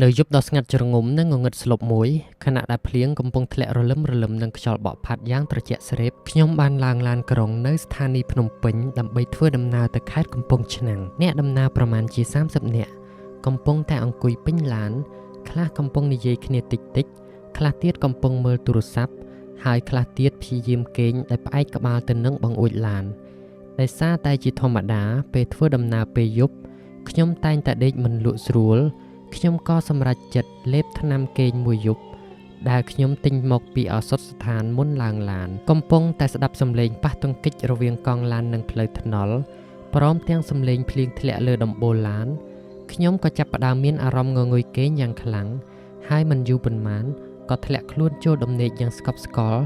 នៅយប់ដ៏ស្ងាត់ជ្រងំនិងងងឹតស្លុបមួយខណៈដែលភ្លៀងកំពុងធ្លាក់រលឹមៗនិងខ្យល់បក់ផាត់យ៉ាងត្រជាក់ស្រេបខ្ញុំបានឡើងឡានក្រុងនៅស្ថានីយ៍ភ្នំពេញដើម្បីធ្វើដំណើរទៅខេត្តកំពង់ឆ្នាំងអ្នកដំណើរប្រមាណជា30នាក់កំពុងតែអង្គុយពេញឡានខ្លះកំពុងនិយាយគ្នាតិចៗខ្លះទៀតកំពុងមើលទូរស័ព្ទហើយខ្លះទៀតព្យាយាមគេងដោយផ្អែកក្បាលទៅនឹងបង្អួចឡានដោយសារតែជាធម្មតាពេលធ្វើដំណើរពេលយប់ខ្ញុំតែងតែដេកមិនលក់ស្រួលខ្ញុំក៏សម្រេចចិត្តលេបថ្នាំគេងមួយយប់ដែលខ្ញុំទិញមកពីឱសថស្ថានមុនឡើងឡានកំពុងតែស្ដាប់សំឡេងប៉ះទង្គិចរវាងកង់ឡាននិងផ្លូវថ្នល់ព្រមទាំងសំឡេងភ្លៀងធ្លាក់លើដំបូលឡានខ្ញុំក៏ចាប់ផ្ដើមមានអារម្មណ៍ងងុយគេងយ៉ាងខ្លាំងហើយមិនយូរប៉ុន្មានក៏ធ្លាក់ខ្លួនចូលដំណេកយ៉ាងស្កប់ស្កល់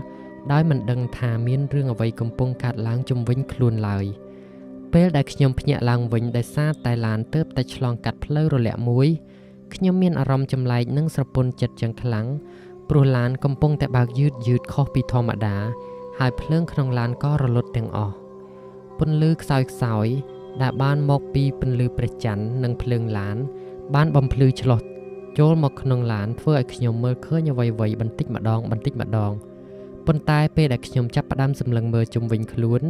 ដោយមិនដឹងថាមានរឿងអ្វីកំពុងកើតឡើងជុំវិញខ្លួនឡើយពេលដែលខ្ញុំភ្ញាក់ឡើងវិញដោយសារតែឡានទើបតែឆ្លងកាត់ផ្លូវរលាក់មួយខ្ញុំមានអារម្មណ៍ចម្លែកនិងស្រពន់ចិត្តយ៉ាងខ្លាំងព្រោះឡានកំពុងតែបើកយឺតៗខុសពីធម្មតាហើយភ្លើងក្នុងឡានក៏រលត់ទាំងអស់ពន្លឺខ្សោយៗដែលបានមកពីពន្លឺព្រះច័ន្ទនិងភ្លើងឡានបានបំភ្លឺឆ្លុះចូលមកក្នុងឡានធ្វើឲ្យខ្ញុំមើលឃើញអ្វីៗបន្តិចម្ដងបន្តិចម្ដងប៉ុន្តែពេលដែលខ្ញុំចាប់ផ្ដើមសម្លឹងមើលជុំវិញខ្លួន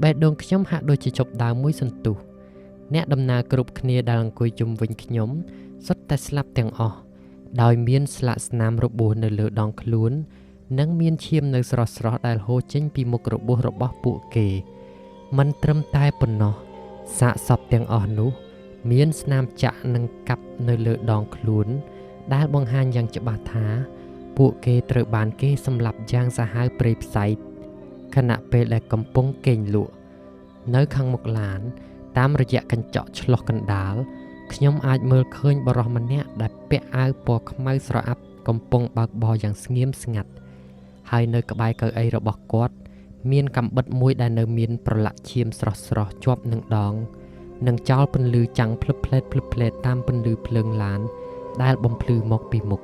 បេះដូងខ្ញុំហាក់ដូចជាជប់ដើមមួយសន្ទុះអ្នកដំណើរគ្រប់គ្នាដែលអង្គុយជុំវិញខ្ញុំសុទ្ធតែស្លាប់ទាំងអស់ដោយមានស្លាកស្នាមរបួសនៅលើដងខ្លួននិងមានឈាមនៅស្រស់ៗដែលហូរចេញពីមុខរបួសរបស់ពួកគេមិនត្រឹមតែប៉ុណ្ណោះសាកសពទាំងអស់នោះមានស្នាមចាក់និងកាប់នៅលើដងខ្លួនដែលបង្ហាញយ៉ាងច្បាស់ថាពួកគេត្រូវបានគេសម្លាប់យ៉ាងសាហាវព្រៃផ្សៃខណៈពេលដែលកំពុងគេងលក់នៅខាងមុខឡានតាមរយៈកញ្ចក់ឆ្លុះកណ្ដាលខ្ញុំអាចមើលឃើញបុរសម្នាក់ដែលពាក់អាវពណ៌ខ្មៅស្រអាប់កំពុងបើកបរយ៉ាងស្ងៀមស្ងាត់ហើយនៅក្បែរកៅអីរបស់គាត់មានកាំបិតមួយដែលនៅមានប្រឡាក់ឈាមស្រស់ៗជាប់នឹងដងនិងចោលពន្លឺចាំងភ្លឹបភ្លែតៗតាមពន្លឺភ្លើងឡានដែលបំភ្លឺមកពីមុខ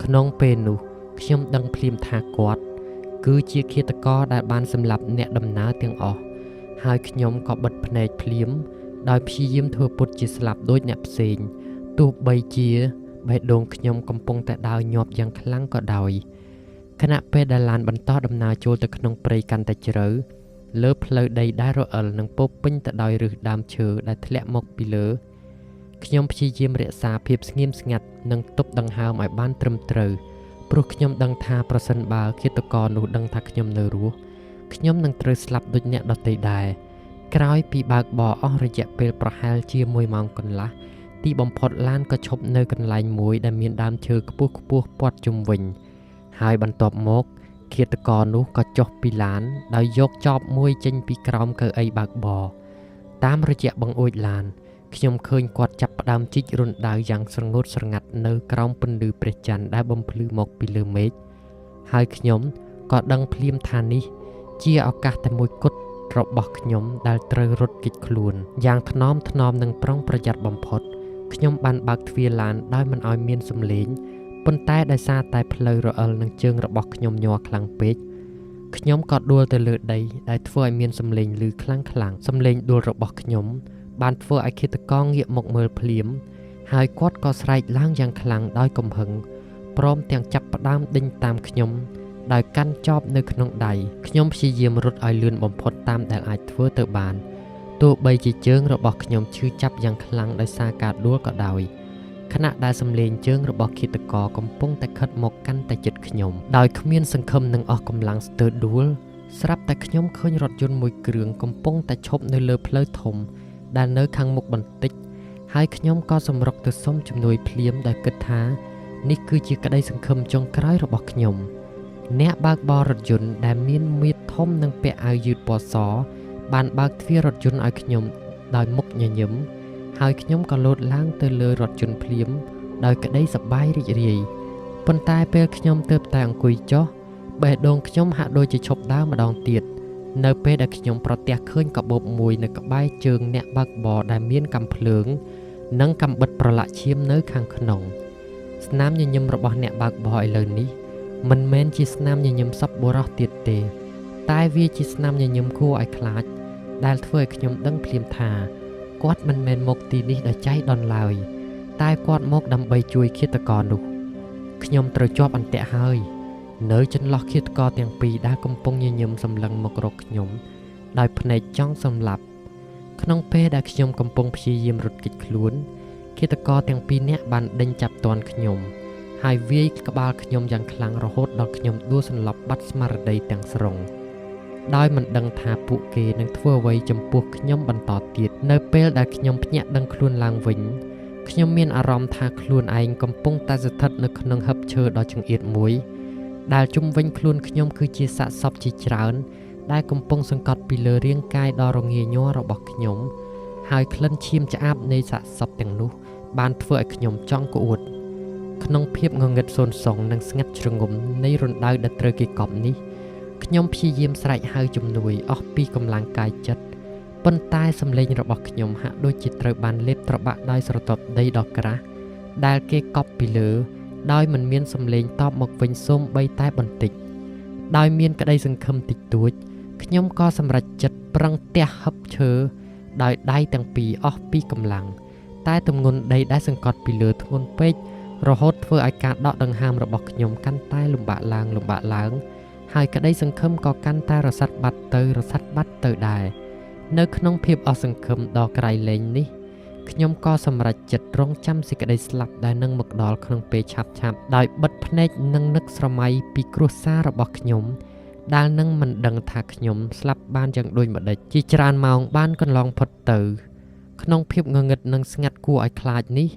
ក្នុងពេលនោះខ្ញុំដឹងភ្លាមថាគាត់គឺជាឃាតករដែលបានសម្លាប់អ្នកដំណើរទាំងអស់ហើយខ្ញុំក៏បិទភ្នែកភ្លាមដោយព្យាយាមធ្វើពុតជាស្លាប់ដូចអ្នកផ្សេងទោះបីជាបេះដូងខ្ញុំកំពុងតែដើរញាប់យ៉ាងខ្លាំងក៏ដោយខណៈពេលដែលឡានបន្តដំណើរចូលទៅក្នុងព្រៃកាន់តែជ្រៅលើផ្លូវដីដែលរអិលនិងពោពេញទៅដោយឫសដើមឈើដែលធ្លាក់មកពីលើខ្ញុំព្យាយាមរក្សាភាពស្ងៀមស្ងាត់និងទប់ដង្ហើមឲ្យបានត្រឹមត្រូវព្រោះខ្ញុំដឹងថាប្រសិនបើឃាតករនោះដឹងថាខ្ញុំនៅរស់ខ្ញុំនឹងត្រូវស្លាប់ដូចអ្នកដទៃដែរក្រោយពីបើកបរអស់រយៈពេលប្រហែលជា1ម៉ោងកន្លះទីបំផុតឡានក៏ឈប់នៅកន្លែងមួយដែលមានដើមឈើខ្ពស់ៗព័ទ្ធជុំវិញហើយបន្ទាប់មកឃាតករនោះក៏ចុះពីឡានដោយយកចបមួយចេញពីក្រោមកៅអីបើកបរតាមរយៈបង្អួចឡានខ្ញុំឃើញគាត់ចាប់ផ្ដើមជីករណ្ដៅយ៉ាងស្រងូតស្រងាត់នៅក្រោមពន្លឺព្រះច័ន្ទដែលបំភ្លឺមកពីលើមេឃហើយខ្ញុំក៏ដឹងភ្លាមថានេះជាឱកាសតែមួយគត់របស់ខ្ញុំដែលត្រូវរត់គេចខ្លួនយ៉ាងថ្នមនិងប្រុងប្រយ័ត្នបំផុតខ្ញុំបានបើកទ្វារឡានដោយមិនឲ្យមានសំឡេងប៉ុន្តែដោយសារតែផ្លូវរអិលនិងជើងរបស់ខ្ញុំញ័រខ្លាំងពេកខ្ញុំក៏ដួលទៅលើដីដែលធ្វើឲ្យមានសំឡេងឮខ្លាំងៗសំឡេងដួលរបស់ខ្ញុំបានធ្វើឲ្យឃាតករងាកមកមើលភ្លាមហើយគាត់ក៏ស្រែកឡើងយ៉ាងខ្លាំងដោយកំហឹងព្រមទាំងចាប់ផ្ដើមដេញតាមខ្ញុំដោយកាន់ចបនៅក្នុងដៃខ្ញុំព្យាយាមរត់ឲ្យលឿនបំផុតតាមដែលអាចធ្វើទៅបានទោះបីជាជើងរបស់ខ្ញុំឈឺចាប់យ៉ាងខ្លាំងដោយសារការដួលក៏ដោយខណៈដែលសំឡេងជើងរបស់ឃាតករកំពុងតែខិតមកកាន់តែជិតខ្ញុំដោយគ្មានសង្ឃឹមនឹងអស់កម្លាំងស្ទើរដួលស្រាប់តែខ្ញុំឃើញរថយន្តមួយគ្រឿងកំពុងតែឈប់នៅលើផ្លូវធំដែលនៅខាងមុខបន្តិចហើយខ្ញុំក៏សម្រុកទៅសុំជំនួយភ្លាមដោយគិតថានេះគឺជាក្តីសង្ឃឹមចុងក្រោយរបស់ខ្ញុំអ្នកបើកបររថយន្តដែលមានមាឌធំនិងពាក់អាវយឺតពណ៌សបានបើកទ្វាររថយន្តឲ្យខ្ញុំដោយមុខញញឹមហើយខ្ញុំក៏លោតឡើងទៅលើរថយន្តភ្លាមដោយក្តីសប្បាយរីករាយប៉ុន្តែពេលខ្ញុំទើបតែអង្គុយចុះបេះដូងខ្ញុំហាក់ដូចជាឈប់ដើរម្ដងទៀតនៅពេលដែលខ្ញុំប្រទះឃើញកាបូបមួយនៅក្បែរជើងអ្នកបើកបរដែលមានកាំភ្លើងនិងកាំបិតប្រឡាក់ឈាមនៅខាងក្នុងស្នាមញញឹមរបស់អ្នកបើកបរឥឡូវនេះមិនមែនជាស្នាមញញឹមសប្បុរសទៀតទេតែវាជាស្នាមញញឹមគួរឲ្យខ្លាចដែលធ្វើឲ្យខ្ញុំដឹងភ្លាមថាគាត់មិនមែនមកទីនេះដោយចៃដន្យឡើយ តែគាត់មកដើម្បីជួយឃាតករនោះខ្ញុំត្រូវជាប់អន្ទាក់ហើយនៅចន្លោះឃាតករទាំងពីរដែលកំពុងញញឹមសម្លឹងមករកខ្ញុំដោយភ្នែកចង់សម្លាប់ក្នុងពេលដែលខ្ញុំកំពុងព្យាយាមរត់គេចខ្លួនឃាតករទាំងពីរនាក់បានដេញចាប់ទាន់ខ្ញុំហើយវាយក្បាលខ្ញុំយ៉ាងខ្លាំងរហូតដល់ខ្ញុំដួលសន្លប់បាត់ស្មារតីទាំងស្រុងដោយមិនដឹងថាពួកគេនឹងធ្វើអ្វីចំពោះខ្ញុំបន្តទៀតនៅពេលដែលខ្ញុំភ្ញាក់ដឹងខ្លួនឡើងវិញខ្ញុំមានអារម្មណ៍ថាខ្លួនឯងកំពុងតែស្ថិតនៅក្នុងហឹបឈើដ៏ចង្អៀតមួយដែលជុំវិញខ្លួនខ្ញុំគឺជាសាកសពជាច្រើនដែលកំពុងសង្កត់ពីលើរាងកាយដ៏រងាញ័ររបស់ខ្ញុំហើយក្លិនឈាមឆ្អាបនៃសាកសពទាំងនោះបានធ្វើឲ្យខ្ញុំចង់ក្អួតក្នុងភាពងងឹតសូន្យសងនិងស្ងាត់ជ្រងំនៃរណ្ដៅដែលត្រូវគេកប់នេះខ្ញុំព្យាយាមស្រែកហៅជំនួយអស់ពីកម្លាំងកាយចិត្តប៉ុន្តែសំឡេងរបស់ខ្ញុំហាក់ដូចជាត្រូវបានលេបត្របាក់ដោយស្រទាប់ដីដ៏ក្រាស់ដែលគេកប់ពីលើដោយមិនមានសំឡេងតបមកវិញសូម្បីតែបន្តិចដោយមានក្តីសង្ឃឹមតិចតួចខ្ញុំក៏សម្រេចចិត្តប្រឹងទះហឹបឈើដោយដៃទាំងពីរអស់ពីកម្លាំងតែទម្ងន់ដីដែលសង្កត់ពីលើធ្ងន់ពេករហូតធ្វើឲ្យការដកដង្ហើមរបស់ខ្ញុំកាន់តែលំបាកឡើងលំបាកឡើងហើយក្តីសង្ឃឹមក៏កាន់តែរសាត់បាត់ទៅរសាត់បាត់ទៅដែរនៅក្នុងភាពអស់សង្ឃឹមដ៏ក្រៃលែងនេះខ្ញុំក៏សម្រេចចិត្តរងចាំសេចក្តីស្លាប់ដែលនឹងមកដល់ក្នុងពេលឆាប់ៗដោយបិទភ្នែកនិងនឹកស្រមៃពីគ្រួសាររបស់ខ្ញុំដែលនឹងមិនដឹងថាខ្ញុំស្លាប់បានយ៉ាងដូចម្តេចជាច្រើនម៉ោងបានកន្លងផុតទៅក្នុងភាពងងឹតនិងស្ងាត់គួរឲ្យខ្លាចនេះ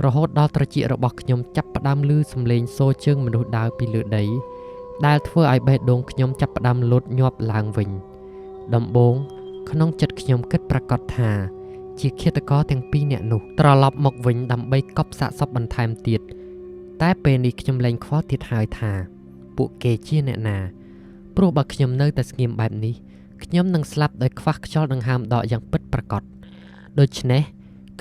រហូតដល់ត្រចៀករបស់ខ្ញុំចាប់ផ្ដើមឮសំឡេងសូរជើងមនុស្សដើរពីលើដីដែលធ្វើឲ្យបេះដូងខ្ញុំចាប់ផ្ដើមលោតញាប់ឡើងវិញដំបូងក្នុងចិត្តខ្ញុំគិតប្រាកដថាជាឃាតករទាំងពីរនាក់នោះត្រឡប់មកវិញដើម្បីកប់សាកសពបន្ថែមទៀតតែពេលនេះខ្ញុំលែងខ្វល់ទៀតហើយថាពួកគេជាអ្នកណាព្រោះបើខ្ញុំនៅតែស្ងៀមបែបនេះខ្ញុំនឹងស្លាប់ដោយខ្វះខ្យល់ដង្ហើមដកយ៉ាងពិតប្រាកដដូច្នេះ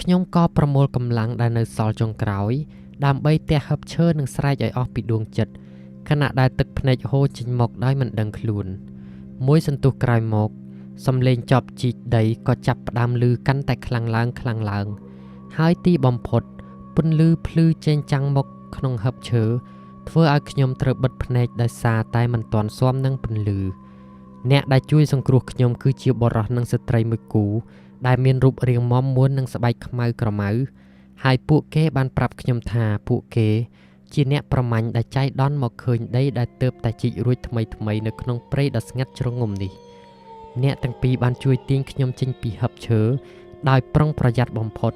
ខ្ញុំក៏ប្រមូលកម្លាំងដែលនៅសល់ចុងក្រោយដើម្បីទះហឹបឈើនិងស្រែកឲ្យអស់ពីដួងចិត្តខណៈដែលទឹកភ្នែកហូរចេញមកដោយមិនដឹងខ្លួនមួយសន្ទុះក្រោយមកសំឡេងចប់ជីកដីក៏ចាប់ផ្ដើមឮកាន់តែខ្លាំងឡើងខ្លាំងឡើងហើយទីបំផុតពន្លឺភ្លឺចេញចាំងមកក្នុងហឹបឈើធ្វើឲ្យខ្ញុំត្រូវបិទភ្នែកដោយសារតែមិនទាន់ស៊ាំនឹងពន្លឺអ្នកដែលជួយសង្គ្រោះខ្ញុំគឺជាបុរសនិងស្ត្រីមួយគូដែលមានរូបរាងមាំមួននិងស្បែកខ្មៅក្រមៅហើយពួកគេបានប្រាប់ខ្ញុំថាពួកគេជាអ្នកប្រមាញ់ដែលចៃដន្យមកឃើញដីដែលទើបតែជីករួចថ្មីៗនៅក្នុងព្រៃដ៏ស្ងាត់ជ្រងំនេះអ្នកទាំងពីរបានជួយទាញខ្ញុំចេញពីហឹបឈើដោយប្រុងប្រយ័ត្នបំផុត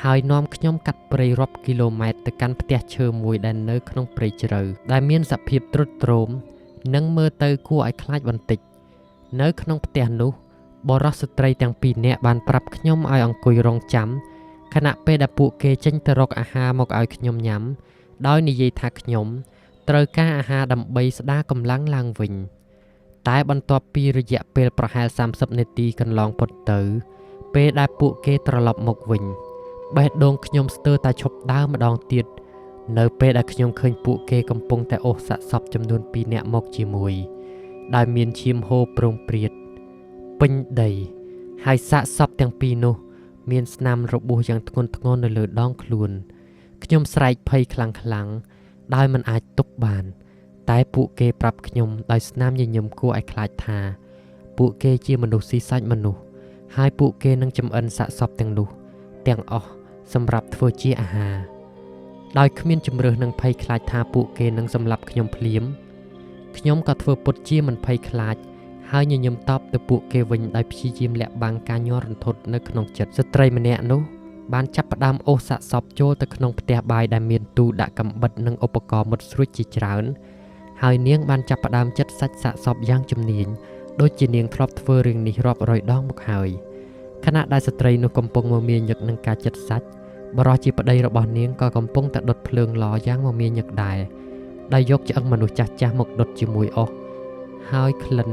ហើយនាំខ្ញុំកាត់ព្រៃរាប់គីឡូម៉ែត្រទៅកាន់ផ្ទះឈើមួយដែលនៅក្នុងព្រៃជ្រៅដែលមានសភាពទ្រុឌទ្រោមនិងមើលទៅគួរឲ្យខ្លាចបន្តិចនៅក្នុងផ្ទះនោះបុរសស្ត្រីទាំងពីរនាក់បានប្រាប់ខ្ញុំឲ្យអង្គុយរងចាំខណៈពេលដែលពួកគេចេញទៅរកអាហារមកឲ្យខ្ញុំញ៉ាំដោយនិយាយថាខ្ញុំត្រូវការអាហារដើម្បីស្ដារកម្លាំងឡើងវិញតែបន្ទាប់ពីរយៈពេលប្រហែល30នាទីកន្លងផុតទៅពេលដែលពួកគេត្រឡប់មកវិញបេះដូងខ្ញុំស្ទើរតែឈប់ដើរម្ដងទៀតនៅពេលដែលខ្ញុំឃើញពួកគេកំពុងតែអូសសាកសពចំនួន2នាក់មកជាមួយដោយមានឈាមហូរព្រោងព្រាតពេញដីហើយសាកសពទាំងពីរនោះមានស្នាមរបួសយ៉ាងធ្ងន់ធ្ងរនៅលើដងខ្លួនខ្ញុំស្រែកភ័យខ្លាំងៗដោយមិនអាចទប់បានតែពួកគេប្រាប់ខ្ញុំដោយស្នាមញញឹមគួរឲ្យខ្លាចថាពួកគេជាមនុស្សស៊ីសាច់មនុស្សហើយពួកគេនឹងចម្អិនសាកសពទាំងនោះទាំងអស់សម្រាប់ធ្វើជាអាហារដោយគ្មានជម្រើសនឹងភ័យខ្លាចថាពួកគេនឹងសម្លាប់ខ្ញុំភ្លាមខ្ញុំក៏ធ្វើពុតជាមិនភ័យខ្លាចហើយញញឹមតបទៅពួកគេវិញដោយព្យាយាមលាក់បាំងការញ័ររន្ធត់នៅក្នុងចិត្តស្ត្រីម្នាក់នោះបានចាប់ផ្ដើមអូសសាកសពចូលទៅក្នុងផ្ទះបាយដែលមានទូដាក់កាំបិតនិងឧបករណ៍មុតស្រួចជាច្រើនហើយនាងបានចាប់ផ្ដើមចិតសាច់សាកសពយ៉ាងជំនាញដូចជានាងធ្លាប់ធ្វើរឿងនេះរាប់រយដងមកហើយខណៈដែលស្ត្រីនោះកំពុងមមាញឹកនឹងការចិតសាច់បុរសជាប្តីរបស់នាងក៏កំពុងតែដុតភ្លើងឡយ៉ាងមមាញឹកដែរដោយយកឆ្អឹងមនុស្សចាស់ៗមកដុតជាមួយអុសហើយក្លិន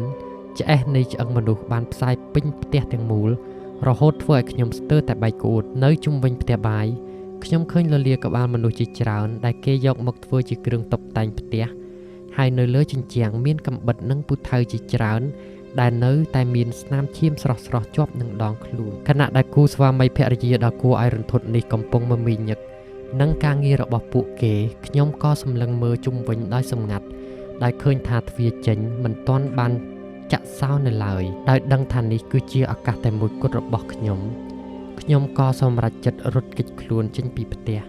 ឆ្អេះនៃឆ្អឹងមនុស្សបានផ្សាយពេញផ្ទះទាំងមូលរហូតធ្វើឲ្យខ្ញុំស្ទើរតែបែកក្អួតនៅជុំវិញផ្ទះបាយខ្ញុំឃើញលលាក្បាលមនុស្សជាច្រើនដែលគេយកមកធ្វើជាគ្រឿងតុបតែងផ្ទះហើយនៅលើជញ្ជាំងមានកាំបិតនិងពូថៅជាច្រើនដែលនៅតែមានស្នាមឈាមស្រស់ៗជាប់នឹងដងខ្លួនខណៈដែលគូស្វាមីភរិយាដ៏គួរឲ្យរន្ធត់នេះកំពុងមមាញឹក និងការងាររបស់ពួកគេខ្ញុំក៏សម្លឹងមើលជុំវិញដោយសម្ងាត់ដោយឃើញថាទ្វារចេញមិនទាន់បានចាក់សោនៅឡើយដោយដឹងថានេះគឺជាឱកាសតែមួយគត់របស់ខ្ញុំខ្ញុំក៏សម្រេចចិត្តរត់គេចខ្លួនចេញពីផ្ទះ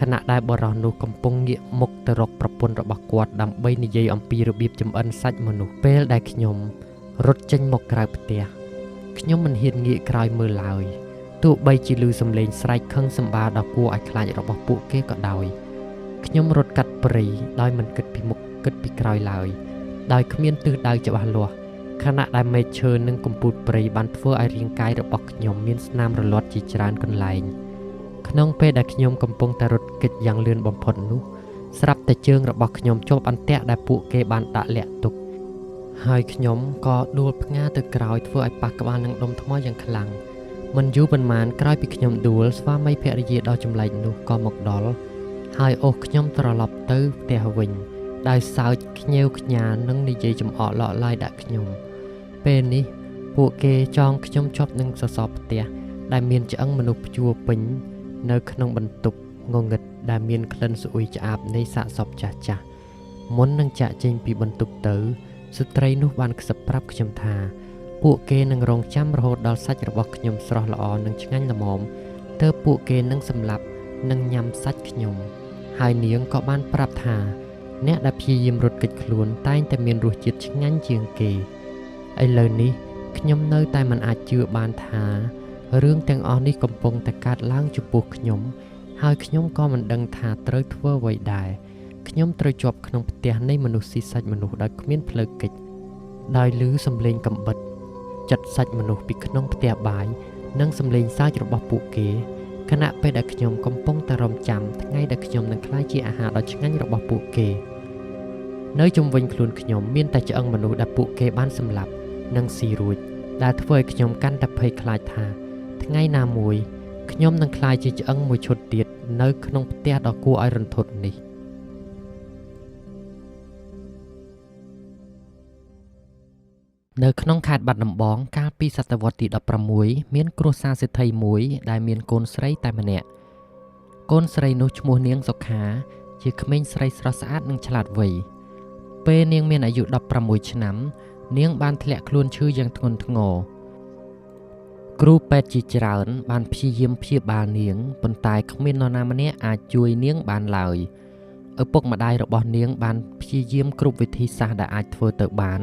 ខណៈដែលបុរសនោះកំពុងងាកមុខទៅរកប្រពន្ធរបស់គាត់ដើម្បីនិយាយអំពីរបៀបចម្អិនសាច់មនុស្សពេលដែលខ្ញុំរត់ចេញមកក្រៅផ្ទះខ្ញុំមិនហ៊ានងាកក្រោយមើលឡើយទោះបីជាឮសំឡេងស្រែកខឹងសម្បារដ៏គួរឲ្យខ្លាចរបស់ពួកគេក៏ដោយខ្ញុំរត់កាត់ព្រៃដោយមិនគិតពីមុខគិតពីក្រោយឡើយដោយគ្មានទិសដៅច្បាស់លាស់ខណៈដែលមែកឈើនិងកំពូលព្រៃបានធ្វើឲ្យរាងកាយរបស់ខ្ញុំមានស្នាមរលាត់ជាច្រើនកន្លែងក្នុងពេលដែលខ្ញុំកំពុងតែរត់គេចយ៉ាងលឿនបំផុតនោះស្រាប់តែជើងរបស់ខ្ញុំជាប់អន្ទាក់ដែលពួកគេបានដាក់លាក់ទុកហើយខ្ញុំក៏ដួលផ្ងាទៅក្រោយធ្វើឲ្យប៉ះក្បាលនឹងដុំថ្មយ៉ាងខ្លាំងមិនយូរប៉ុន្មានក្រោយពីខ្ញុំដួលស្វាមីភរិយាដ៏ចម្លែកនោះក៏មកដល់ហើយអូសខ្ញុំត្រឡប់ទៅផ្ទះវិញដោយសើចខ្ញៀវខ្ញានិងនិយាយចំអកឡកឡាយដាក់ខ្ញុំពេលនេះពួកគេចងខ្ញុំជាប់នឹងសសរផ្ទះដែលមានឆ្អឹងមនុស្សព្យួរពេញនៅក្នុងបន្ទប់ងងឹតដែលមានក្លិនស្អុយឆ្អាបនៃសាកសពចាស់ៗមុននឹងចាក់ចេញពីបន្ទប់ទៅស្ត្រីនោះបានខ្សឹបប្រាប់ខ្ញុំថាពួកគេនឹងរងចាំរហូតដល់សាច់របស់ខ្ញុំស្រស់ល្អនិងឆ្ងាញ់ល្មមទើបពួកគេនឹងសម្លាប់និងញ៉ាំសាច់ខ្ញុំហើយនាងក៏បានប្រាប់ថាអ្នកដែលព្យាយាមរត់គេចខ្លួនតែងតែមានរសជាតិឆ្ងាញ់ជាងគេឥឡូវនេះខ្ញុំនៅតែមិនអាចជឿបានថារឿងទាំងអស់នេះកំពុងតែកើតឡើងចំពោះខ្ញុំហើយខ្ញុំក៏មិនដឹងថាត្រូវធ្វើអ្វីដែរខ្ញុំត្រូវជាប់ក្នុងផ្ទះនៃមនុស្សស៊ីសាច់មនុស្សដោយគ្មានផ្លូវគេចដោយឮសំឡេងកំបិតចិត្តសាច់មនុស្សពីក្នុងផ្ទះបាយនិងសំឡេងសើចរបស់ពួកគេខណៈពេលដែលខ្ញុំកំពុងតែរំចាំថ្ងៃដែលខ្ញុំនឹងក្លាយជាអាហារដ៏ឆ្ងាញ់របស់ពួកគេនៅជុំវិញខ្លួនខ្ញុំមានតែឆ្អឹងមនុស្សដែលពួកគេបានសម្លាប់និងស៊ីរួចដែលធ្វើឲ្យខ្ញុំកាន់តែភ័យខ្លាចថាថ្ងៃណាមួយខ្ញុំនឹងក្លាយជាឆ្អឹងមួយឈុតទៀតនៅក្នុងផ្ទះដ៏គួរឲ្យរន្ធត់នេះនៅក្នុងខេត្តបាត់ដំបងកាលពីសតវត្សទី16មានគ្រួសារសេដ្ឋីមួយដែលមានកូនស្រីតែម្នាក់កូនស្រីនោះឈ្មោះនាងសុខាជាក្មេងស្រីស្រស់ស្អាតនិងឆ្លាតវៃពេលនាងមានអាយុ16ឆ្នាំនាងបានធ្លាក់ខ្លួនឈឺយ៉ាងធ្ងន់ធ្ងរគ្រូពេទ្យជាច្រើនបានព្យាយាមព្យាបាលនាងប៉ុន្តែគ្មាននរណាម្នាក់អាចជួយនាងបានឡើយឪពុកម្ដាយរបស់នាងបានព្យាយាមគ្រប់វិធីសាស្ត្រដែលអាចធ្វើទៅបាន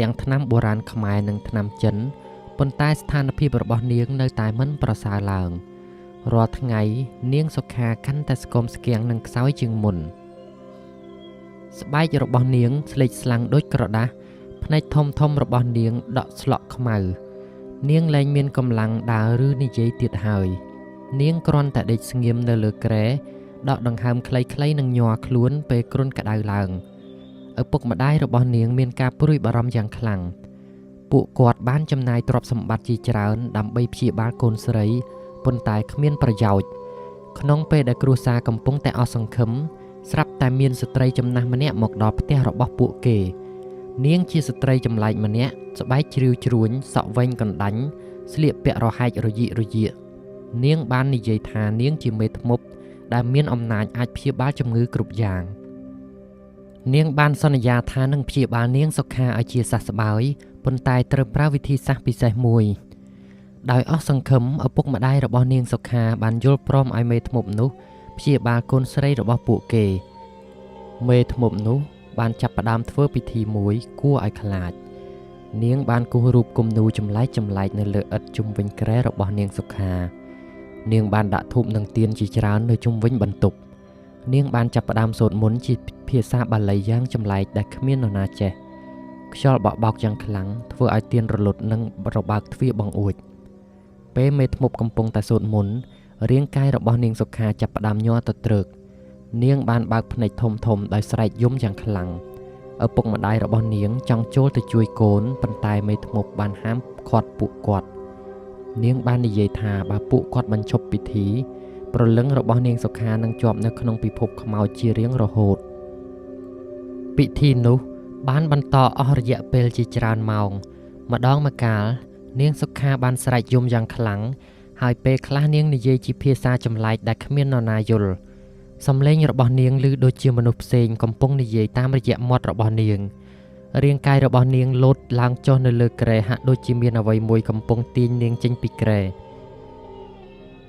ទាំងថ្នាំបុរាណខ្មែរនិងថ្នាំចិនប៉ុន្តែស្ថានភាពរបស់នាងនៅតែមិនប្រសើរឡើងរាល់ថ្ងៃនាងសុខាកាន់តែស្គមស្គាំងនិងខ្សោយជាងមុនស្បែករបស់នាងស្លេកស្លាំងដូចក្រដាសភ្នែកធំៗរបស់នាងដក់ស្លក់ខ្មៅនាងលែងមានកម្លាំងដើរឬនិយាយទៀតហើយនាងគ្រាន់តែដេកស្ងៀមនៅលើគ្រែដកដង្ហើមខ្លីៗនិងញ័រខ្លួនពេលគ្រុនក្តៅឡើងឪពុកម្ដាយរបស់នាងមានការព្រួយបារម្ភយ៉ាងខ្លាំងពួកគាត់បានចំណាយទ្រព្យសម្បត្តិជាច្រើនដើម្បីព្យាបាលកូនស្រីប៉ុន្តែគ្មានប្រយោជន៍ក្នុងពេលដែលគ្រួសារកំពុងតែអស់សង្ឃឹមស្រាប់តែមានស្ត្រីចំណាស់ម្នាក់មកដល់ផ្ទះរបស់ពួកគេនាងជាស្ត្រីចម្លែកម្នាក់ស្បែកជ្រីវជ្រួញសក់វែងកណ្ដាញ់ស្លៀកពាក់រហែករយិករយាកនាងបាននិយាយថានាងជាមេធ្មប់ដែលមានអំណាចអាចព្យាបាលជំងឺគ្រប់យ៉ាងនាងបានសន្យាថានឹងព្យាបាលនាងសុខាឲ្យជាសះស្បើយប៉ុន្តែត្រូវប្រើវិធីសាស្ត្រពិសេសមួយដោយអស់សង្ឃឹមឪពុកម្ដាយរបស់នាងសុខាបានយល់ព្រមឲ្យមេធ្មប់នោះព្យាបាលកូនស្រីរបស់ពួកគេមេធ្មប់នោះបានចាប់ផ្ដើមធ្វើពិធីមួយគួរឲ្យខ្លាចនាងបានគូសរូបគំនូរចម្លែកៗនៅលើឥដ្ឋជុំវិញគ្រែរបស់នាងសុខានាងបានដាក់ធូបនិងទៀនជាច្រើននៅជុំវិញបន្ទប់នាងបានចាប់ផ្ដើមសូត្រមន្តជាភាសាបាលីយ៉ាងចម្លែកដែលគ្មាននរណាចេះខ្យល់បក់បោកយ៉ាងខ្លាំងធ្វើឲ្យទៀនរលត់និងរបើកទ្វារបង្អួចពេលមេធ្មប់កំពុងតែសូត្រមន្តរាងកាយរបស់នាងសុខាចាប់ផ្ដើមញ័រទទ្រើកនាងបានបើកភ្នែកធំៗដោយស្រែកយំយ៉ាងខ្លាំងឪពុកម្ដាយរបស់នាងចង់ចូលទៅជួយកូនប៉ុន្តែមេធ្មប់បានហាមឃាត់ពួកគាត់នាងបាននិយាយថាបើពួកគាត់បញ្ឈប់ពិធីព្រលឹងរបស់នាងសុខានឹងជាប់នៅក្នុងពិភពខ្មោចជារៀងរហូតពិធីនោះបានបន្តអស់រយៈពេលជាច្រើនម៉ោងម្ដងម្កាលនាងសុខាបានស្រែកយំយ៉ាងខ្លាំងហើយពេលខ្លះនាងនិយាយជាភាសាចម្លែកដែលគ្មាននរណាយល់ សំឡេងរបស់នាងឮដូចជាមនុស្សផ្សេងកំពុងនិយាយតាមរយៈមាត់របស់នាងរាងកាយរបស់នាងលោតឡើងចុះនៅលើគ្រែហាក់ដូចជាមានអ្វីមួយកំពុងទាញនាងចេញពីគ្រែ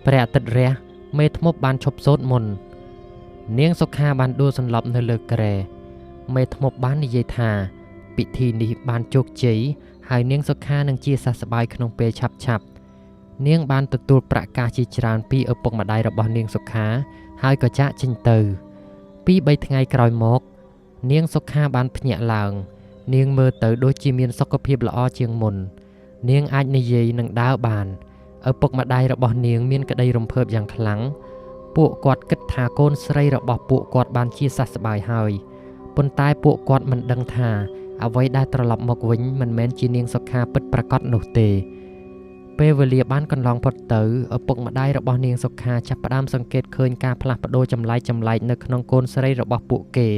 ព្រះអាទិត្យរះមេធ្មប់បានឈប់សូត្រមន្តនាងសុខាបានដួលសន្លប់នៅលើគ្រែមេធ្មប់បាននិយាយថាពិធីនេះបានជោគជ័យហើយនាងសុខានឹងជាសះស្បើយក្នុងពេលឆាប់ៗនាងបានទទួលប្រាក់កាសជាច្រើនពីឪពុកម្ដាយរបស់នាងសុខាហើយក៏ចាកចេញទៅ 2-3 ថ្ងៃក្រោយមកនាងសុខាបានភ្ញាក់ឡើងនាងមើលទៅដូចជាមានសុខភាពល្អជាងមុននាងអាចនិយាយនិងដើរបានឪពុកម្ដាយរបស់នាងមានក្តីរំភើបយ៉ាងខ្លាំងពួកគាត់គិតថាកូនស្រីរបស់ពួកគាត់បានជាសះស្បើយហើយប៉ុន្តែពួកគាត់មិនដឹងថាអ្វីដែលត្រឡប់មកវិញមិនមែនជានាងសុខាពិតប្រាកដនោះទេពេលវេលាបានកន្លងផុតទៅឪពុកម្ដាយរបស់នាងសុខាចាប់ផ្ដើមសង្កេតឃើញការផ្លាស់ប្ដូរចម្លែកៗនៅក្នុងកូនស្រីរបស់ពួកគេ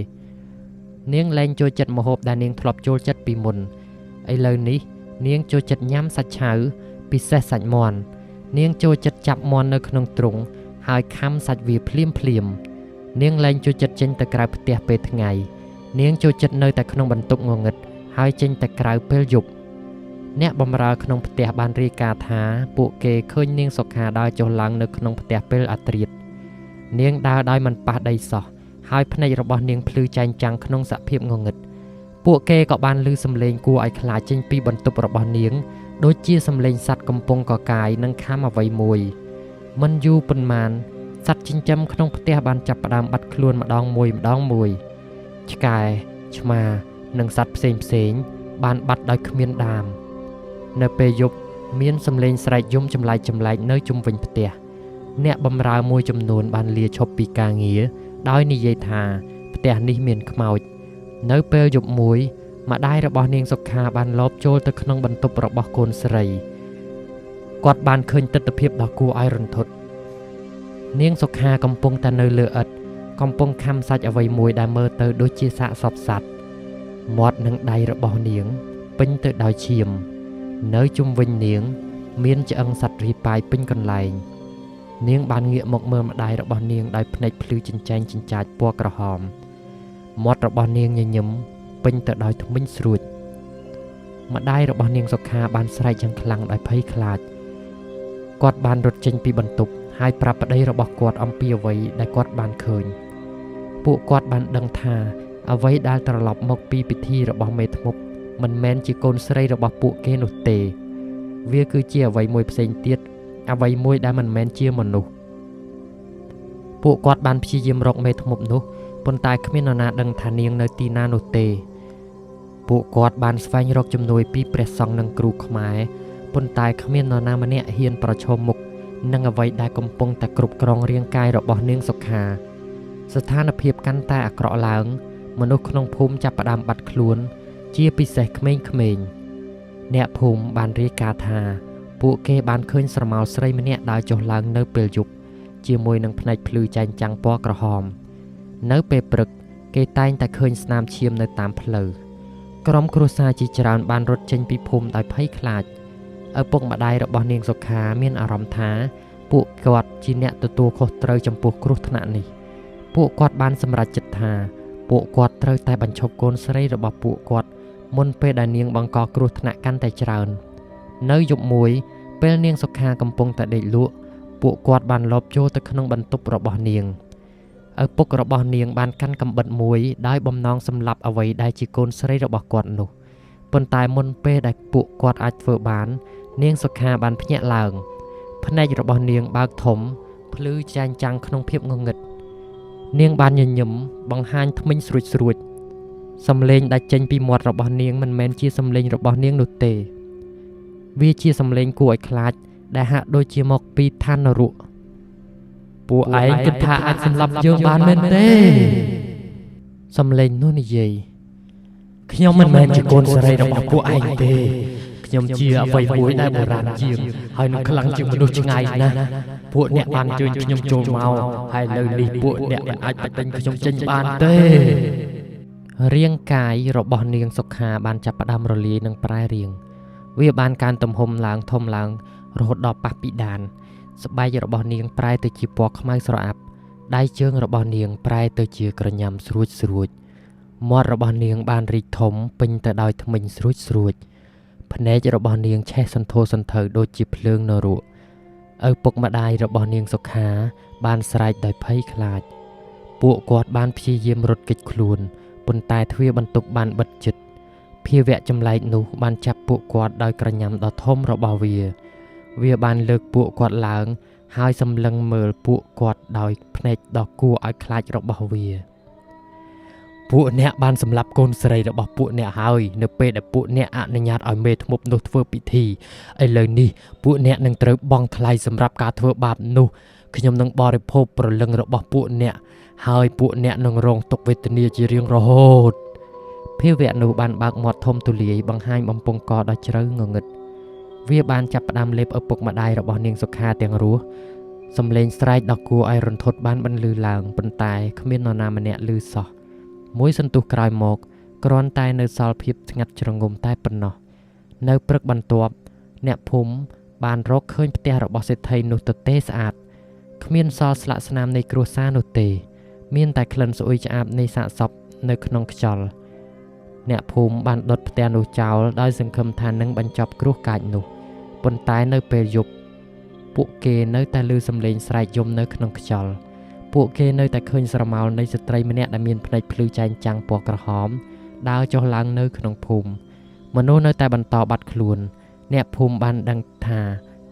នាងលែងចូលចិត្តម្ហូបដែលនាងធ្លាប់ចូលចិត្តពីមុនឥឡូវនេះនាងចូលចិត្តញ៉ាំសាច់ឆៅពិសេសសាច់មាន់នាងចូលចិត្តចាប់មាន់នៅក្នុងទ្រុងហើយខាំសាច់វាភ្លាមៗនាងលែងចូលចិត្តចេញទៅក្រៅផ្ទះពេលថ្ងៃនាងចូលចិត្តនៅតែក្នុងបន្ទប់ងងឹតហើយចេញទៅក្រៅពេលយប់អ្នកបម្រើក្នុងផ្ទះបានរាយការណ៍ថាពួកគេឃើញនាងសុខាដើរចុះឡើងនៅក្នុងផ្ទះពេលអាធ្រាត្រនាងដើរដោយមិនប៉ះដីសោះហើយភ្នែករបស់នាងភ្លឺចែងចាំងក្នុងសភាពងងឹតពួកគេក៏បានឮសំឡេងគួរឲ្យខ្លាចចេញពីបន្ទប់របស់នាងដូចជាសំឡេងសត្វកំពុងកកាយនិងខាំអ្វីមួយមិនយូរប៉ុន្មានសត្វចិញ្ចឹមក្នុងផ្ទះបានចាប់ផ្ដើមបាត់ខ្លួនម្ដងមួយឆ្កែឆ្មានិងសត្វផ្សេងៗបានបាត់ដោយគ្មានដាមនៅពេលយប់មានសំឡេងស្រែកយំចម្លែកៗនៅជុំវិញផ្ទះអ្នកបម្រើមួយចំនួនបានលាឈប់ពីការងារដោយនិយាយថាផ្ទះនេះមានខ្មោចនៅពេលយប់មួយម្ដាយរបស់នាងសុខាបានលបចូលទៅក្នុងបន្ទប់របស់កូនស្រីគាត់បានឃើញទិដ្ឋភាពដ៏គួរឲ្យរន្ធត់នាងសុខាកំពុងតែនៅលើឥដ្ឋកំពុងខាំសាច់អ្វីមួយដែលមើលទៅដូចជាសាកសពសត្វមាត់និងដៃរបស់នាងពេញទៅដោយឈាមនៅជុំវិញនាងមានឆ្អឹងសត្វរាយប៉ាយពេញកន្លែងនាងបានងាកមកមើលម្ដាយរបស់នាងដោយភ្នែកភ្លឺចិញ្ចែងចិញ្ចាចពណ៌ក្រហមមាត់របស់នាងញញឹមពេញទៅដោយធ្មេញស្រួចម្ដាយរបស់នាងសុខាបានស្រែកយ៉ាងខ្លាំងដោយភ័យខ្លាចគាត់បានរត់ចេញពីបន្ទប់ហើយប្រាប់ប្តីរបស់គាត់អំពីអ្វីដែលគាត់បានឃើញពួកគាត់បានដឹងថាអ្វីដែលត្រឡប់មកពីពិធីរបស់មេធ្មប់មិនមែនជាកូនស្រីរបស់ពួកគេនោះទេវាគឺជាអ្វីមួយផ្សេងទៀតអ្វីមួយដែលមិនមែនជាមនុស្សពួកគាត់បានព្យាយាមរកមេធ្មប់នោះប៉ុន្តែគ្មាននរណាដឹងថានាងនៅទីណានោះទេពួកគាត់បានស្វែងរកជំនួយពីព្រះសង្ឃនិងគ្រូខ្មែរប៉ុន្តែគ្មាននរណាម្នាក់ហ៊ានប្រឈមមុខនឹងអ្វីដែលកំពុងតែគ្រប់គ្រងរាងកាយរបស់នាងសុខាស្ថានភាពកាន់តែអាក្រក់ឡើងមនុស្សក្នុងភូមិចាប់ផ្ដើមបាត់ខ្លួនជាពិសេសក្មេងៗអ្នកភូមិបានរាយការណ៍ថាពួកគេបានឃើញស្រមោលស្រីម្នាក់ដើរចុះឡើងនៅពេលយប់ជាមួយនឹងភ្នែកភ្លឺចែងចាំងពណ៌ក្រហមនៅពេលព្រឹកគេតែងតែឃើញស្នាមឈាមនៅតាមផ្លូវក្រុមគ្រួសារជាច្រើនបានរត់ចេញពីភូមិដោយភ័យខ្លាចឪពុកម្ដាយរបស់នាងសុខាមានអារម្មណ៍ថាពួកគាត់ជាអ្នកទទួលខុសត្រូវចំពោះគ្រោះថ្នាក់នេះពួកគាត់បានសម្រេចចិត្តថាពួកគាត់ត្រូវតែបញ្ឈប់កូនស្រីរបស់ពួកគាត់មុនពេលដែលនាងបង្កគ្រោះថ្នាក់កាន់តែច្រើននៅយប់មួយពេលនាងសុខាកំពុងតែដេកលក់ពួកគាត់បានលបចូលទៅក្នុងបន្ទប់របស់នាងឪពុករបស់នាងបានកាន់កាំបិតមួយដោយបំណងសម្លាប់អ្វីដែលជាកូនស្រីរបស់គាត់នោះប៉ុន្តែមុនពេលដែលពួកគាត់អាចធ្វើបាននាងសុខាបានភ្ញាក់ឡើងភ្នែករបស់នាងបើកធំភ្លឺចែងចាំងក្នុងភាពងងឹតនាងបានញញឹមបង្ហាញធ្មេញស្រួចៗសំឡេងដែលចេញពីមាត់របស់នាងមិនមែនជាសំឡេងរបស់នាងនោះទេវាជាសំឡេងគួរឲ្យខ្លាចដែលហាក់ដូចជាមកពីឋាននរកពួកឯងគិតថាអាចសម្លាប់យើងបានមែនទេសំឡេងនោះនិយាយខ្ញុំមិនមែនជាកូនស្រីរបស់ពួកឯងទេខ្ញុំជាអ្វីមួយដែលបុរាណជាងហើយនឹងខ្លាំងជាងមនុស្សឆ្ងាយណាស់ពួកអ្នកបានជើញខ្ញុំចូលមកហើយនៅនេះពួកអ្នកមិនអាចបញ្ចេញខ្ញុំចេញបានទេរាងកាយរបស់នាងសុខាបានចាប់ផ្ដើមរលាយនិងប្រែរាងវាបានកើនទំហំឡើងធំឡើងរហូតដល់ប៉ះពិដានស្បែករបស់នាងប្រែទៅជាពណ៌ខ្មៅស្រអាប់ ដៃជើងរបស់នាងប្រែទៅជាក្រញាំស្រួចៗមាត់របស់នាងបានរីកធំពេញទៅដោយធ្មេញស្រួចៗភ្នែករបស់នាងឆេះសន្ធោសន្ធៅដូចជាភ្លើងនរកឪពុកម្ដាយរបស់នាងសុខាបានស្រែកដោយភ័យខ្លាចពួកគាត់បានព្យាយាមរត់គេចខ្លួនប៉ុន្តែទ្វារបន្ទប់បានបិទជិតភាវៈចម្លែកនោះបានចាប់ពួកគាត់ដោយក្រញាំដ៏ធំរបស់វាវាបានលើកពួកគាត់ឡើងហើយសម្លឹងមើលពួកគាត់ដោយភ្នែកដ៏គួរឲ្យខ្លាចរបស់វាពួកអ្នកបានសម្លាប់កូនស្រីរបស់ពួកអ្នកហើយនៅពេលដែលពួកអ្នកអនុញ្ញាតឲ្យមេធ្មប់នោះធ្វើពិធីឥឡូវនេះពួកអ្នកនឹងត្រូវបង់ថ្លៃសម្រាប់ការធ្វើបាបនោះខ្ញុំនឹងបរិភោគព្រលឹងរបស់ពួកអ្នកហើយពួកអ្នកនឹងរងទុក្ខវេទនាជារៀងរហូតភាវៈនោះបានបើកមាត់ធំទូលាយបង្ហាញបំពង់កដ៏ជ្រៅងងឹតវាបានចាប់ផ្ដើមលេបឪពុកម្ដាយរបស់នាងសុខាទាំងរស់សំឡេងស្រែកដ៏គួរឲ្យរន្ធត់បានបន្លឺឡើងប៉ុន្តែគ្មាននរណាម្នាក់ឮសោះមួយសន្ទុះក្រោយមកគ្រាន់តែនៅសល់ភាពស្ងាត់ជ្រងំតែប៉ុណ្ណោះនៅព្រឹកបន្ទាប់អ្នកភូមិបានរកឃើញផ្ទះរបស់សេដ្ឋីនោះទទេស្អាតគ្មានសល់ស្លាកស្នាមនៃគ្រួសារនោះទេមានតែក្លិនស្អុយឆ្អាបនៃសាកសពនៅក្នុងខ្យល់អ្នកភូមិបានដុតផ្ទះនោះចោលដោយសង្ឃឹមថានឹងបញ្ចប់គ្រោះកាចនោះប៉ុន្តែនៅពេលយប់ពួកគេនៅតែឮសំឡេងស្រែកយំនៅក្នុងខ្យល់ពួកគេនៅតែឃើញស្រមោលនៃស្ត្រីម្នាក់ដែលមានភ្នែកភ្លឺចែងចាំងពណ៌ក្រហមដើរចុះឡើងនៅក្នុងភូមិមនុស្សនៅតែបន្តបាត់ខ្លួនអ្នកភូមិបានដឹងថា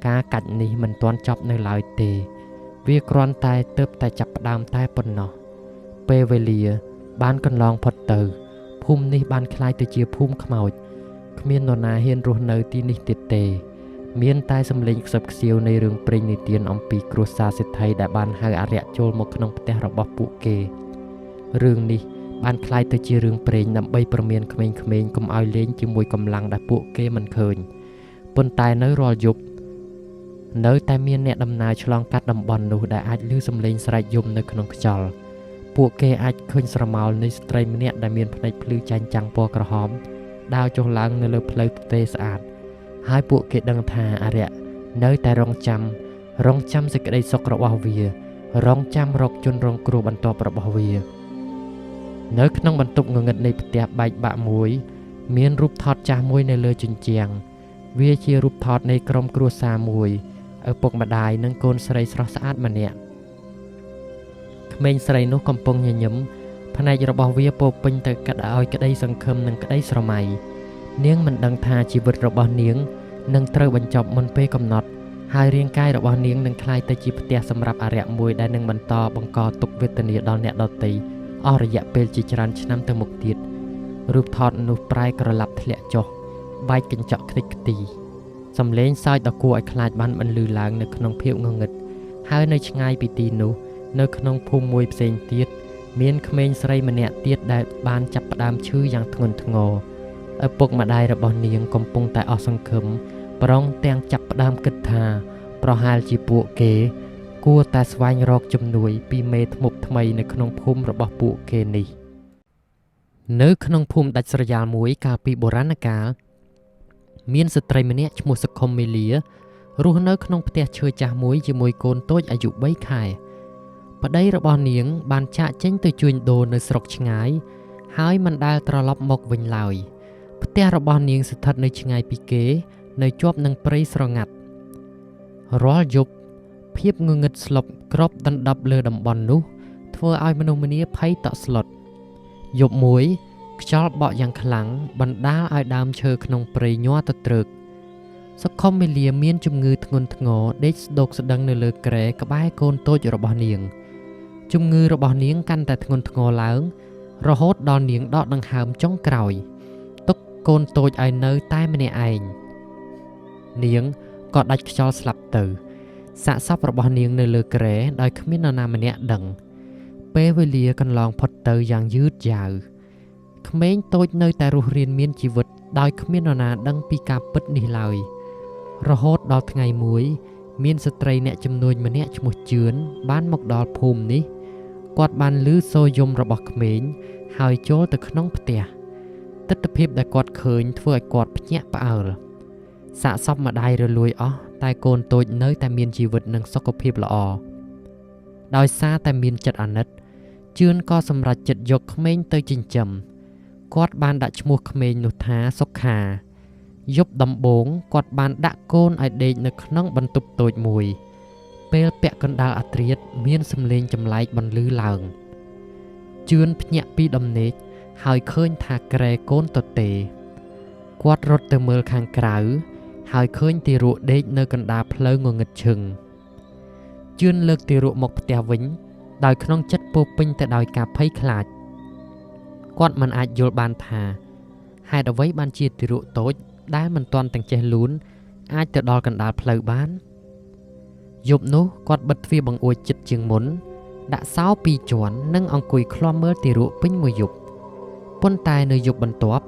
ការកាច់នេះមិនទាន់ចប់នៅឡើយទេវាគ្រាន់តែទើបតែចាប់ផ្ដើមតែប៉ុណ្ណោះពេលវេលាបានកន្លងផុតទៅភូមិនេះបានក្លាយទៅជាភូមិខ្មោចគ្មាននរណាហ៊ានរស់នៅទីនេះទៀតទេមានតែសំឡេងខ្សឹបខ្សៀវនៃរឿងព្រេងនិទានអំពីគ្រួសារសេដ្ឋីដែលបានហៅអារក្សចូលមកក្នុងផ្ទះរបស់ពួកគេរឿងនេះបានក្លាយទៅជារឿងព្រេងដើម្បីព្រមានក្មេងៗកុំឲ្យលេងជាមួយកម្លាំងដែលពួកគេមិនឃើញប៉ុន្តែនៅរាល់យប់នៅតែមានអ្នកដំណើរឆ្លងកាត់តំបន់នោះដែលអាចឮសំឡេងស្រែកយំនៅក្នុងខ្យល់ពួកគេអាចឃើញស្រមោលនៃស្ត្រីម្នាក់ដែលមានភ្នែកភ្លឺចែងចាំងពណ៌ក្រហមដើរចុះឡើងនៅលើផ្លូវទទេស្អាតហើយពួកគេដឹងថាអារក្សនៅតែរងចាំសេចក្តីសុខរបស់វារងចាំរកជនរងគ្រោះបន្ទាប់របស់វានៅក្នុងបន្ទប់ងងឹតនៃផ្ទះបែកបាក់មួយមានរូបថតចាស់មួយនៅលើជញ្ជាំងវាជារូបថតនៃក្រុមគ្រួសារមួយឪពុកម្ដាយនិងកូនស្រីស្រស់ស្អាតម្នាក់ក្មេងស្រីនោះកំពុងញញឹមភ្នែករបស់វាពោពេញទៅដោយក្តីសង្ឃឹមនិងក្តីស្រមៃនាងមិនដឹងថាជីវិតរបស់នាងនឹងត្រូវបញ្ចប់មុនពេលកំណត់ហើយរាងកាយរបស់នាងនឹងក្លាយទៅជាផ្ទះសម្រាប់អារក្សមួយដែលនឹងបន្តបង្កទុក្ខវេទនាដល់អ្នកដទៃអស់រយៈពេលជាច្រើនឆ្នាំទៅមុខទៀតរូបថតនោះប្រែក្រឡាប់ធ្លាក់ចុះបែកកញ្ចក់ខ្ទេចខ្ទីសំឡេងសើចដ៏គួរឲ្យខ្លាចបានបន្លឺឡើងនៅក្នុងភាពងងឹតហើយនៅឆ្ងាយពីទីនោះនៅក្នុងភូមិមួយផ្សេងទៀតមានក្មេងស្រីម្នាក់ទៀតដែលបានចាប់ផ្ដើមឈឺយ៉ាងធ្ងន់ធ្ងរឪពុកម្ដាយរបស់នាងកំពុងតែអស់សង្ឃឹមប្រងទាំងចាប់ផ្ដើមគិតថាប្រហែលជាពួកគេគួរតែស្វែងរកជំនួយពីមេធ្មប់ថ្មីនៅក្នុងភូមិរបស់ពួកគេនេះនៅក្នុងភូមិដាច់ស្រយាលមួយកាលពីបុរាណកាលមានស្ត្រីម្នាក់ឈ្មោះសុខុមមេលារស់នៅក្នុងផ្ទះឈើចាស់មួយជាមួយកូនតូចអាយុ3ខែប្តីរបស់នាងបានចាកចេញទៅជួញដូរនៅស្រុកឆ្ងាយហើយមិនដែលត្រឡប់មកវិញឡើយផ្ទះរបស់នាងស្ថិតនៅឆ្ងាយពីគេនៅជាប់នឹងព្រៃស្រងាត់រាល់យប់ភាពងងឹតស្លុបគ្របដណ្ដប់លើតំបន់នោះធ្វើឲ្យមនុស្សម្នាភ័យតក់ស្លុតយប់មួយខ្យល់បក់យ៉ាងខ្លាំងបណ្ដាលឲ្យដើមឈើក្នុងព្រៃញ័រទទ្រើកសុខុមមេលាមានជំងឺធ្ងន់ធ្ងរដេកស្ដោកស្ដឹងនៅលើគ្រែក្បែរកូនតូចរបស់នាងជំងឺរបស់នាងកាន់តែធ្ងន់ធ្ងរឡើងរហូតដល់នាងដកដង្ហើមចុងក្រោយទុកកូនតូចឲ្យនៅតែម្នាក់ឯងនាងក៏ដាច់ខ្យល់ស្លាប់ទៅសាកសពរបស់នាងនៅលើគ្រែដោយគ្មាននរណាម្នាក់ដឹងពេលវេលាកន្លងផុតទៅយ៉ាងយឺតយ៉ាវក្មេងតូចនៅតែរស់រានមានជីវិតដោយគ្មាននរណាដឹងពីការពិតនេះឡើយរហូតដល់ថ្ងៃមួយមានស្ត្រីអ្នកជំនួញម្នាក់ឈ្មោះជឿនបានមកដល់ភូមិនេះគាត់បានឮសូរយំរបស់ក្មេងហើយចូលទៅក្នុងផ្ទះទិដ្ឋភាពដែលគាត់ឃើញធ្វើឲ្យគាត់ភ្ញាក់ផ្អើលសាកសពម្ដាយរលួយអស់តែកូនតូចនៅតែមានជីវិតនិងសុខភាពល្អ ដោយសារតែមានចិត្តអាណិតជឿនក៏សម្រេចចិត្តយកក្មេងទៅចិញ្ចឹមគាត់បានដាក់ឈ្មោះក្មេងនោះថាសុខាយប់ដំបូងគាត់បានដាក់កូនឲ្យដេកនៅក្នុងបន្ទប់តូចមួយពេលពាក់កណ្ដាលអាធ្រាត្រមានសំឡេងចម្លែកបន្លឺឡើងជឿនភ្ញាក់ពីដំណេកហើយឃើញថាគ្រែកូនទទេគាត់រត់ទៅមើលខាងក្រៅហើយឃើញទារកដេកនៅកណ្ដាលផ្លូវងងឹតឈឹងជឿនលើកទារកមកផ្ទះវិញដោយក្នុងចិត្តពោពេញទៅដោយការភ័យខ្លាចគាត់មិនអាចយល់បានថាហេតុអ្វីបានជាទារកតូចដែលមិនទាន់ទាំងចេះលូនអាចទៅដល់កណ្ដាលផ្លូវបានយប់នោះគាត់បិទទ្វារបង្អួចចិត្តជាងមុនដាក់សោពីរជាន់និងអង្គុយឃ្លាំមើលទារកពេញមួយយប់ប៉ុន្តែនៅយប់បន្ទាប់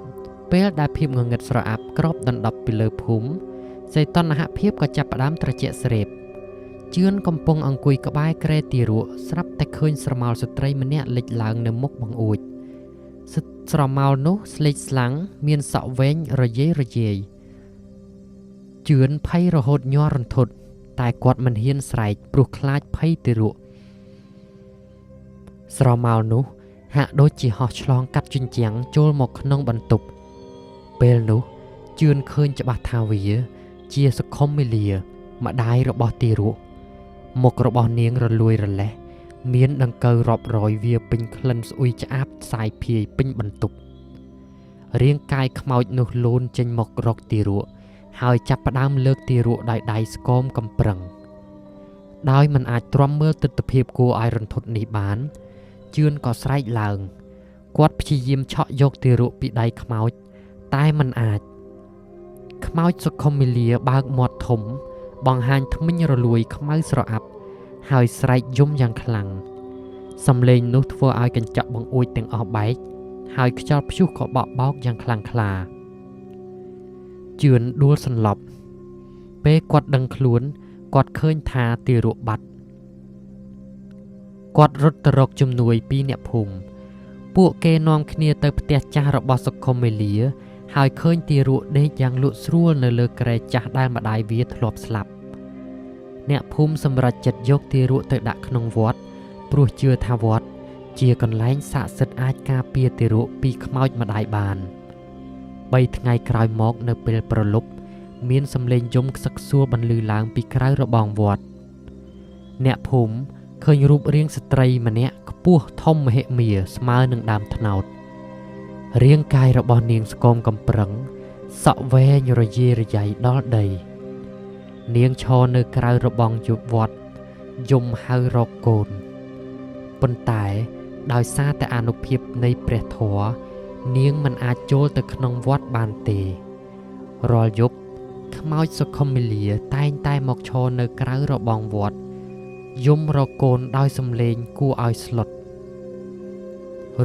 ពេលដែលភាពងងឹតស្រអាប់គ្របដណ្ដប់ពីលើភូមិសីតុណ្ហភាពក៏ចាប់ផ្ដើមត្រជាក់ស្រេបជឿនកំពុងអង្គុយក្បែរគ្រែទារកស្រាប់តែឃើញស្រមោលស្ត្រីម្នាក់លេចឡើងនៅមុខបង្អួចស្រមោលនោះស្លេកស្លាំងមានសក់វែងរយាយរយាយជឿនភ័យរហូតញ័ររន្ធត់តែគាត់មិនហ៊ានស្រែកព្រោះខ្លាចភ័យទារកស្រមោលនោះហាក់ដូចជាហោះឆ្លងកាត់ជញ្ជាំងចូលមកក្នុងបន្ទប់ពេលនោះជឿនឃើញច្បាស់ថាវាជាសុខុមមាលាម្ដាយរបស់ទារកមុខរបស់នាងរលួយរលេះមានដង្កូវរាប់រយវាពេញក្លិនស្អុយឆ្អាបសាយភាយពេញបន្ទប់រាងកាយខ្មោចនោះលូនចេញមករកទារកហើយចាប់ផ្ដើមលើកទារកដោយដៃស្គមកំប្រឹងដោយមិនអាចទ្រាំមើលទិដ្ឋភាពគួរឲ្យរន្ធត់នេះបានជឿនក៏ស្រែកឡើងគាត់ព្យាយាមឆក់យកទារកពីដៃខ្មោចតែមិនអាចខ្មោចសុខុមមាលាបើកមាត់ធំបង្ហាញធ្មេញរលួយខ្មៅស្រអាប់ហើយស្រែកយំយ៉ាងខ្លាំងសំឡេងនោះធ្វើឲ្យកញ្ចក់បង្អួចទាំងអស់បែកហើយខ្យល់ព្យុះក៏បក់បោកយ៉ាងខ្លាំងក្លាជឿនដួលសន្លប់ពេលគាត់ដឹងខ្លួនគាត់ឃើញថាទារកបាត់គាត់រត់ទៅរកជំនួយពីអ្នកភូមិពួកគេនាំគ្នាទៅផ្ទះចាស់របស់សុខុមមាលាហើយឃើញទារកដេកយ៉ាងលក់ស្រួលនៅលើគ្រែចាស់ដែលម្ដាយវាធ្លាប់ស្លាប់អ្នកភូមិសម្រេចចិត្តយកទារកទៅដាក់ក្នុងវត្តព្រោះជឿថាវត្តជាកន្លែងស័ក្តិសិទ្ធិអាចការពារទារកពីខ្មោចម្ដាយបាន3ថ្ងៃក្រោយមកនៅពេលព្រលប់មានសំឡេងយំខ្សឹកសួលបន្លឺឡើងពីក្រៅរបងវត្តអ្នកភូមិឃើញរូបរាងស្ត្រីម្នាក់ខ្ពស់ធំមហិមាស្មើនឹងដើមត្នោតរាងកាយរបស់នាងស្គមកំប្រឹងសក់វែងរយាយរយៃដល់ដីនាងឈរនៅក្រៅរបងយប់វត្តយំហៅរកកូនប៉ុន្តែដោយសារតែអានុភាពនៃព្រះធម៌នាងមិនអាចចូលទៅក្នុងវត្តបានទេរាល់យប់ខ្មោចសុខុមមាលាតែងតែមកឈរនៅក្រៅរបងវត្តយំរកកូនដោយសំឡេងគួរឲ្យស្លុត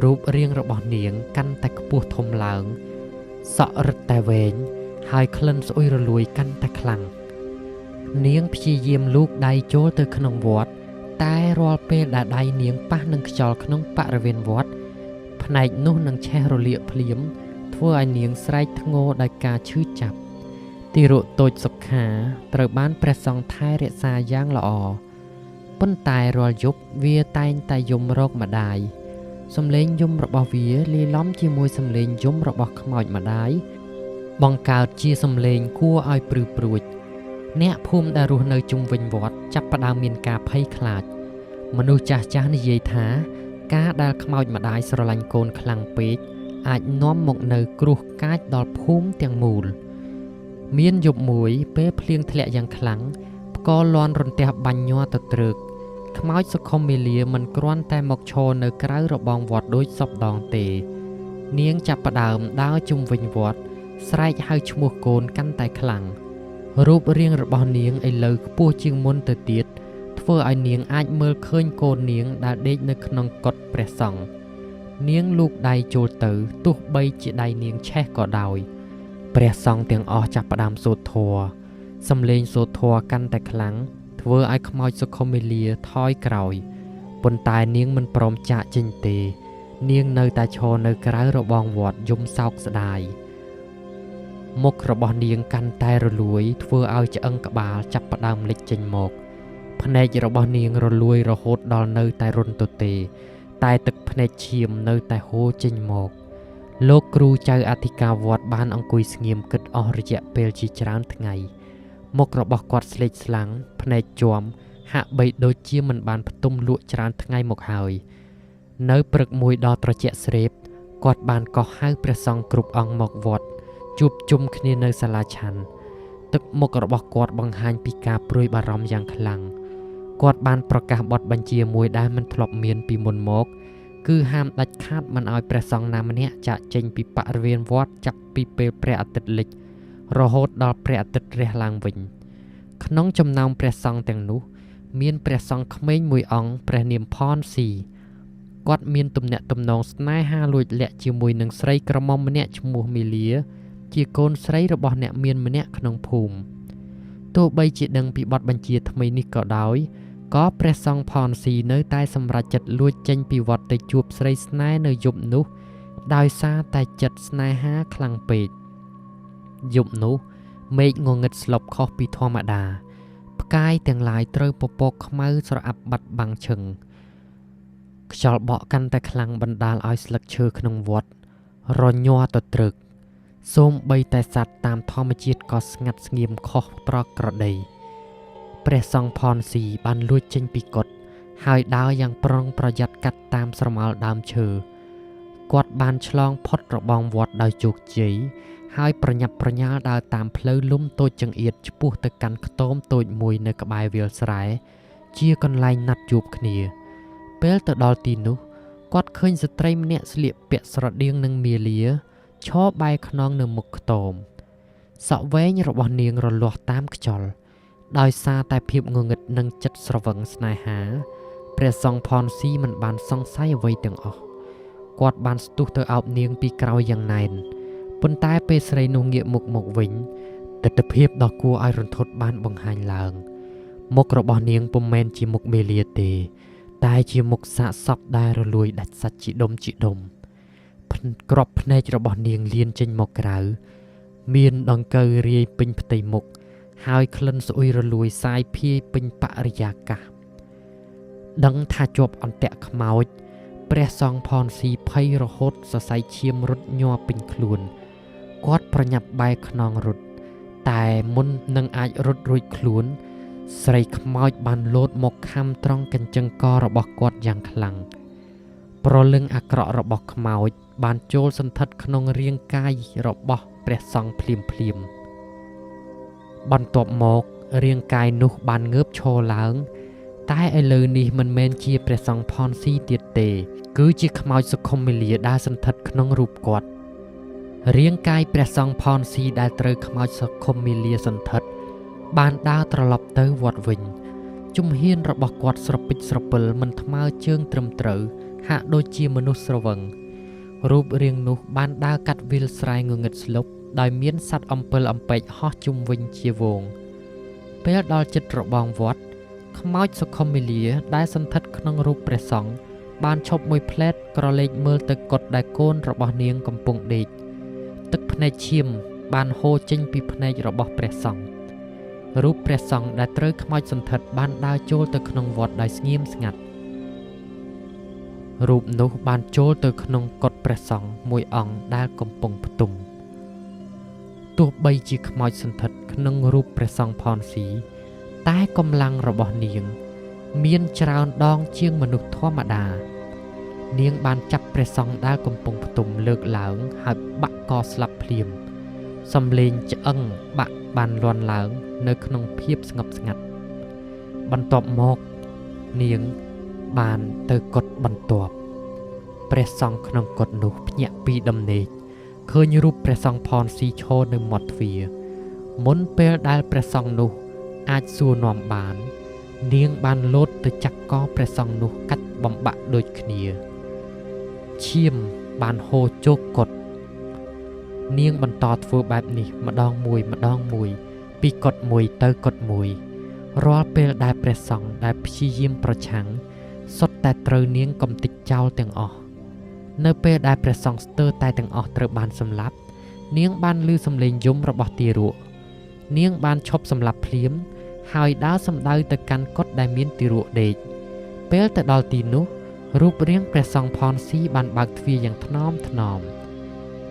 រូបរាងរបស់នាងកាន់តែខ្ពស់ធំឡើងសក់រឹតតែវែងហើយក្លិនស្អុយរលួយកាន់តែខ្លាំងនាងព្យាយាមលូកដៃចូលទៅក្នុងវត្តតែរាល់ពេលដែលដៃនាងប៉ះនឹងខ្យល់ក្នុងបរិវេណវត្តផ្នែកនោះនឹងឆេះរលាកភ្លាមធ្វើឲ្យនាងស្រែកធ្ងរដោយការឈឺចាប់ទារកតូចសុខាត្រូវបានព្រះសង្ឃថែរក្សាយ៉ាងល្អប៉ុន្តែរាល់យប់វាតែងតែយំរកម្ដាយសំឡេងយំរបស់វាលាយឡំជាមួយសំឡេងយំរបស់ខ្មោចម្ដាយបង្កើតជាសំឡេងគួរឲ្យព្រឺព្រួចអ្នកភូមិដែលរស់នៅជុំវិញវត្តចាប់ផ្ដើមមានការភ័យខ្លាចមនុស្សចាស់ៗនិយាយថាការដែលខ្មោចម្ដាយស្រឡាញ់កូនខ្លាំងពេកអាចនាំមកនូវគ្រោះកាចដល់ភូមិទាំងមូលមានយប់មួយពេលភ្លៀងធ្លាក់យ៉ាងខ្លាំងផ្គរលាន់រន្ទះបាញ់ញ័រទៅទ្រើកខ្មោចសុខុមមាលាមិនគ្រាន់តែមកឈរនៅក្រៅរបងវត្តដូចសពដងទេនាងចាប់ផ្ដើមដើរជុំវិញវត្តស្រែកហៅឈ្មោះកូនកាន់តែខ្លាំងរូបរាងរបស់នាងឥឡូវខ្ពស់ជាងមុនទៅទៀតធ្វើឲ្យនាងអាចមើលឃើញកូននាងដែលដេកនៅក្នុងកុដិព្រះសង្ឃនាងលូកដៃចូលទៅទោះបីជាដៃនាងឆេះក៏ដោយព្រះសង្ឃទាំងអស់ចាប់ផ្ដើមសូត្រធម៌សំឡេងសូត្រធម៌កាន់តែខ្លាំងធ្វើឲ្យខ្មោចសុខុមាលាថយក្រោយប៉ុន្តែនាងមិនព្រមចាកចេញទេនាងនៅតែឈរនៅក្រៅរបងវត្តយំសោកស្ដាយមុខរបស់នាងកាន់តែរលួយធ្វើឲ្យឆ្អឹងក្បាលចាប់ផ្ដើមលេចចេញមក ភ្នែករបស់នាងរលួយរហូតដល់នៅតែរុនទទេតែទឹកភ្នែកឈាមនៅតែហូរចេញមកលោកគ្រូចៅអធិការវត្តបានអង្គុយស្ងៀមគិតអស់រយៈពេលជាច្រើនថ្ងៃមុខរបស់គាត់ស្លេកស្លាំងភ្នែកជាំហាក់បីដូចជាមិនបានផ្ទុំលក់ច្រើនថ្ងៃមកហើយនៅព្រឹកមួយដ៏ត្រជាក់ស្រេបគាត់បានកោះហៅព្រះសង្ឃគ្រប់អង្គមកវត្តជួបជុំគ្នានៅសាលាឆាន់ទឹកមុខរបស់គាត់បង្ហាញពីការព្រួយបារម្ភយ៉ាងខ្លាំងគាត់បានប្រកាសបទបញ្ជាមួយដែលមិនធ្លាប់មានពីមុនមកគឺហាមដាច់ខាតមិនឲ្យព្រះសង្ឃណាម្នាក់ចាកចេញពីបរិវេណវត្តចាប់ពីពេលព្រះអាទិត្យលិចរហូតដល់ព្រះអាទិត្យរះឡើងវិញក្នុងចំណោមព្រះសង្ឃទាំងនោះមានព្រះសង្ឃក្មេងមួយអង្គព្រះនាមផនស៊ីគាត់មានទំនាក់ទំនងស្នេហាលួចលាក់ជាមួយនឹងស្រីក្រមុំម្នាក់ឈ្មោះមីលាជាកូនស្រីរបស់អ្នកមានម្នាក់ក្នុងភូមិទោះបីជាដឹងពីបទបញ្ជាថ្មីនេះក៏ដោយក៏ព្រះសង្ឃផនស៊ីនៅតែសម្រេចចិត្តលួចចេញពីវត្តទៅជួបស្រីស្នេហ៍នៅយប់នោះដោយសារតែចិត្តស្នេហាខ្លាំងពេកយប់នោះមេឃងងឹតស្លុបខុសពីធម្មតាផ្កាយទាំងឡាយត្រូវពពកខ្មៅស្រអាប់បាត់បាំងឈឹងខ្យល់បក់កាន់តែខ្លាំងបណ្ដាលឲ្យស្លឹកឈើក្នុងវត្តរញ័រទទ្រឹកសូម្បីតែសត្វតាមធម្មជាតិក៏ស្ងាត់ស្ងៀមខុសប្រក្រតីព្រះសង្ឃផនស៊ីបានលួចចេញពីកុដិហើយដើរយ៉ាងប្រុងប្រយ័ត្នកាត់តាមស្រមោលដើមឈើគាត់បានឆ្លងផុតរបងវត្តដោយជោគជ័យហើយប្រញាប់ប្រញាល់ដើរតាមផ្លូវលំតូចចង្អៀតឆ្ពោះទៅកាន់ខ្ទមតូចមួយនៅក្បែរវាលស្រែជាកន្លែងណាត់ជួបគ្នាពេលទៅដល់ទីនោះគាត់ឃើញស្ត្រីម្នាក់ស្លៀកពាក់ស្រដៀងនឹងមាលាឈរបែរខ្នងនៅមុខខ្ទមសក់វែងរបស់នាងរលាស់តាមខ្យល់ដោយសារតែភាពងងឹតនិងចិត្តស្រវឹងស្នេហាព្រះសង្ឃផនស៊ីមិនបានសង្ស័យអ្វីទាំងអស់គាត់បានស្ទុះទៅអោបនាងពីក្រោយយ៉ាងណែនប៉ុន្តែពេលស្រីនោះងាកមុខមកវិញទិដ្ឋភាពដ៏គួរឲ្យរន្ធត់បានបង្ហាញឡើងមុខរបស់នាងពុំមែនជាមុខមេលាទេតែជាមុខសាកសពដែលរលួយដាច់សាច់ជាដុំជាដុំក្របភ្នែករបស់នាងលៀនចេញមកក្រៅមានដង្កូវរាយពេញផ្ទៃមុខហើយក្លិនស្អុយរលួយសាយភាយពេញបរិយាកាសដឹងថាជាប់អន្ទាក់ខ្មោចព្រះសង្ឃផនស៊ីភ័យរហូតសរសៃឈាមរត់ញ័រពេញខ្លួនគាត់ប្រញាប់បែរខ្នងរត់តែមុននឹងអាចរត់រួចខ្លួនស្រីខ្មោចបានលោតមកខាំត្រង់កញ្ចឹងករបស់គាត់យ៉ាងខ្លាំងប្រលឹងអាក្រក់របស់ខ្មោចបានចូលសន្ធិដ្ឋក្នុងរាងកាយរបស់ព្រះសង្ឃភ្លាមភ្លាមបន្ទាប់មករាងកាយនោះបានងើបឈរឡើងតែឥឡូវនេះមិនមែនជាព្រះសង្ឃផនស៊ីទៀតទេគឺជាខ្មោចសុខុមាលាដែលសន្ធិដ្ឋក្នុងរូបគាត់រាងកាយព្រះសង្ឃផនស៊ីដែលត្រូវខ្មោចសុខុមាលាសន្ធិដ្ឋបានដើរត្រឡប់ទៅវត្តវិញជំហានរបស់គាត់ស្រពេចស្រពិលមិនថ្មើរជើងត្រឹមត្រូវហាក់ដូចជាមនុស្សស្រវឹងរូបរាងនោះបានដើរកាត់វាលស្រែងងឹតស្លុបដោយមានសត្វអំពិលអំពែកហោះជុំវិញជាហ្វូងពេលដល់ជិតរបងវត្តខ្មោចសុខុមាលាដែលសន្ធិដ្ឋក្នុងរូបព្រះសង្ឃបានឈប់មួយភ្លែតក្រឡេកមើលទៅកុដិដែលកូនរបស់នាងកំពុងដេកទឹកភ្នែកឈាមបានហូរចេញពីភ្នែករបស់ព្រះសង្ឃរូបព្រះសង្ឃដែលត្រូវខ្មោចសន្ធិដ្ឋបានដើរចូលទៅក្នុងវត្តដោយស្ងៀមស្ងាត់រូបនោះបានចូលទៅក្នុងកុដិព្រះសង្ឃមួយអង្គដែលកំពុងផ្ទុំទោះបីជាខ្មោចសន្ធិដ្ឋក្នុងរូបព្រះសង្ឃផនស៊ីតែកម្លាំងរបស់នាងមានច្រើនដងជាងមនុស្សធម្មតានាងបានចាប់ព្រះសង្ឃដែលកំពុងផ្ទុំលើកឡើងហើយបាក់កស្លាប់ភ្លាមសំឡេងឆ្អឹងបាក់បានលាន់ឡើងនៅក្នុងភាពស្ងប់ស្ងាត់បន្ទាប់មកនាងបានទៅកុដិបន្ទាប់ព្រះសង្ឃក្នុងកុដិនោះភ្ញាក់ពីដំណេកឃើញរូបព្រះសង្ឃផនស៊ីឈរនៅមាត់ទ្វារមុនពេលដែលព្រះសង្ឃនោះអាចសួរនាំបាននាងបានលោតទៅចាប់កព្រះសង្ឃនោះកាច់បំបាក់ដូចគ្នាឈាមបានហូរជោគកុដិនាងបន្តធ្វើបែបនេះម្ដងមួយម្ដងមួយពីកុដិមួយទៅកុដិមួយរាល់ពេលដែលព្រះសង្ឃដែលព្យាយាមប្រឆាំងសុទ្ធតែត្រូវនាងកំទេចចោលទាំងអស់នៅពេលដែលព្រះសង្ឃស្ទើរតែទាំងអស់ត្រូវបានសម្លាប់នាងបានឮសំឡេងយំរបស់ទារកនាងបានឈប់សម្លាប់ភ្លាម ហើយដើរសំដៅទៅកាន់កុដិដែលមានទារកដេកពេលទៅដល់ទីនោះរូបរាងព្រះសង្ឃផនស៊ីបានបើកទ្វារយ៉ាងថ្នមថ្នម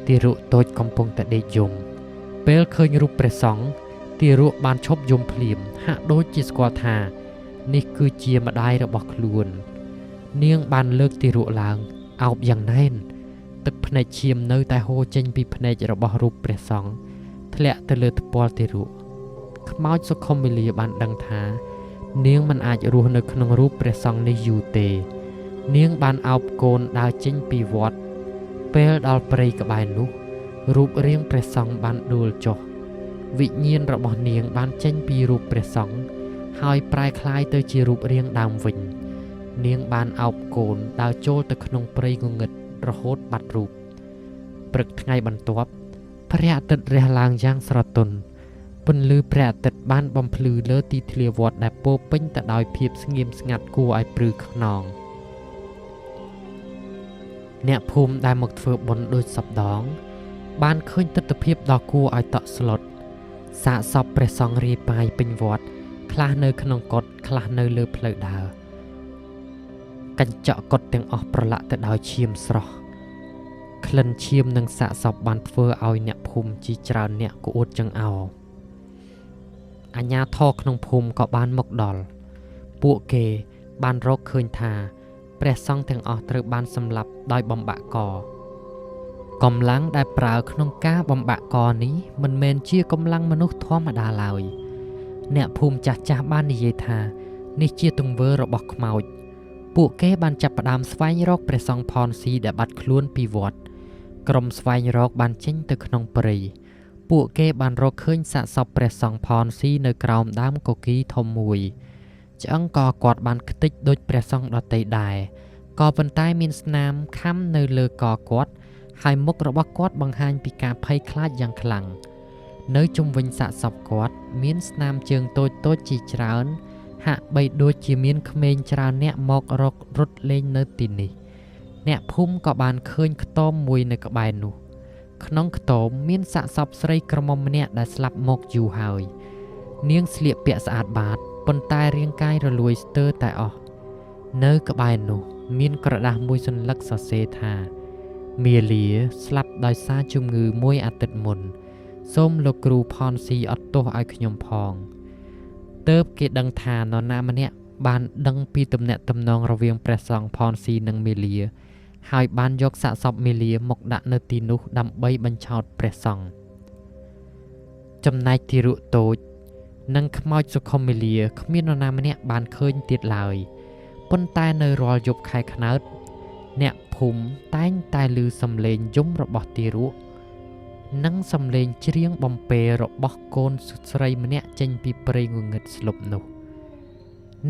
ទារកតូចកំពុងតែដេកយំពេលឃើញរូបព្រះសង្ឃទារកបានឈប់យំភ្លាមហាក់ដូចជាស្គាល់ថានេះគឺជាម្ដាយរបស់ខ្លួននាងបានលើកទារកឡើងអោបយ៉ាងណែនទឹកភ្នែកឈាមនៅតែហូរចេញពីភ្នែករបស់រូបព្រះសង្ឃធ្លាក់ទៅលើថ្ពាល់ទារកខ្មោចសុខុមាលាបានដឹងថានាងមិនអាចរស់នៅក្នុងរូបព្រះសង្ឃនេះយូរទេនាងបានអោបកូនដើរចេញពីវត្តពេលដល់ព្រៃក្បែរនោះរូបរាងព្រះសង្ឃបានដួលចុះវិញ្ញាណរបស់នាងបានចេញពីរូបព្រះសង្ឃហើយប្រែក្លាយទៅជារូបរាងដើមវិញនាងបានអោបកូនដើរចូលទៅក្នុងព្រៃងងឹតរហូតបាត់រូបព្រឹកថ្ងៃបន្ទាប់ព្រះអាទិត្យរះឡើងយ៉ាងស្រទន់ពន្លឺព្រះអាទិត្យបានបំភ្លឺលើទីធ្លាវត្តដែលពោពេញទៅដោយភាពស្ងៀមស្ងាត់គួរឲ្យព្រឺខ្នងអ្នកភូមិដែលមកធ្វើបុណ្យដូចសពដងបានឃើញទិដ្ឋភាពដ៏គួរឲ្យតក់ស្លុតសាកសពព្រះសង្ឃរាយប៉ាយពេញវត្តខ្លះនៅក្នុងកុដិខ្លះនៅលើផ្លូវដើរកញ្ចក់កុដិទាំងអស់ប្រឡាក់ទៅដោយឈាមស្រស់ក្លិនឈាមនិងសាកសពបានធ្វើឲ្យអ្នកភូមិជាច្រើនអ្នកក្អួតចង្អោរអាជ្ញាធរក្នុងភូមិក៏បានមកដល់ពួកគេបានរកឃើញថាព្រះសង្ឃទាំងអស់ត្រូវបានសម្លាប់ដោយបំបាក់កកម្លាំងដែលប្រើក្នុងការបំបាក់កនេះមិនមែនជាកម្លាំងមនុស្សធម្មតាឡើយអ្នកភូមិចាស់ៗបាននិយាយថានេះជាទង្វើរបស់ខ្មោចពួកគេបានចាប់ផ្ដើមស្វែងរកព្រះសង្ឃផនស៊ីដែលបាត់ខ្លួនពីវត្តក្រុមស្វែងរកបានចេញទៅក្នុងព្រៃពួកគេបានរកឃើញសាកសពព្រះសង្ឃផនស៊ីនៅក្រោមដើមគគីធំមួយឆ្អឹងកគាត់បានខ្ទេចដូចព្រះសង្ឃដទៃដែរក៏ប៉ុន្តែមានស្នាមខាំនៅលើកគាត់ហើយមុខរបស់គាត់បង្ហាញពីការភ័យខ្លាចយ៉ាងខ្លាំងនៅជុំវិញសាកសពគាត់មានស្នាមជើងតូចៗជាច្រើនហាក់បីដូចជាមានក្មេងច្រើនអ្នកមករករត់លេងនៅទីនេះអ្នកភូមិក៏បានឃើញខ្ទមមួយនៅក្បែរនោះក្នុងខ្ទមមានសាកសពស្រីក្រមុំម្នាក់ដែលស្លាប់មកយូរហើយនាងស្លៀកពាក់ស្អាតបាតប៉ុន្តែរាងកាយរលួយស្ទើរតែអស់នៅក្បែរនោះមានក្រដាសមួយសន្លឹកសរសេរថាមាលាស្លាប់ដោយសារជំងឺមួយអាទិត្យមុនសូមលោកគ្រូផនស៊ីអត់ទោសឲ្យខ្ញុំផងទើបគេដឹងថានរណាម្នាក់បានដឹងពីទំនាក់ទំនងរវាងព្រះសង្ឃផនស៊ីនិងមាលាហើយបានយកសាកសពមាលាមកដាក់នៅទីនោះដើម្បីបញ្ឆោតព្រះសង្ឃចំណែកទារកតូចនិងខ្មោចសុខុមាលាគ្មាននរណាម្នាក់បានឃើញទៀតឡើយប៉ុន្តែនៅរាល់យប់ខែខ្នើតអ្នកភូមិតែងតែឮសំឡេងយំរបស់ទារកនិងសំឡេងច្រៀងបំពេរបស់កូនស្រីម្នាក់ចេញពីព្រៃងងឹតស្លុបនោះ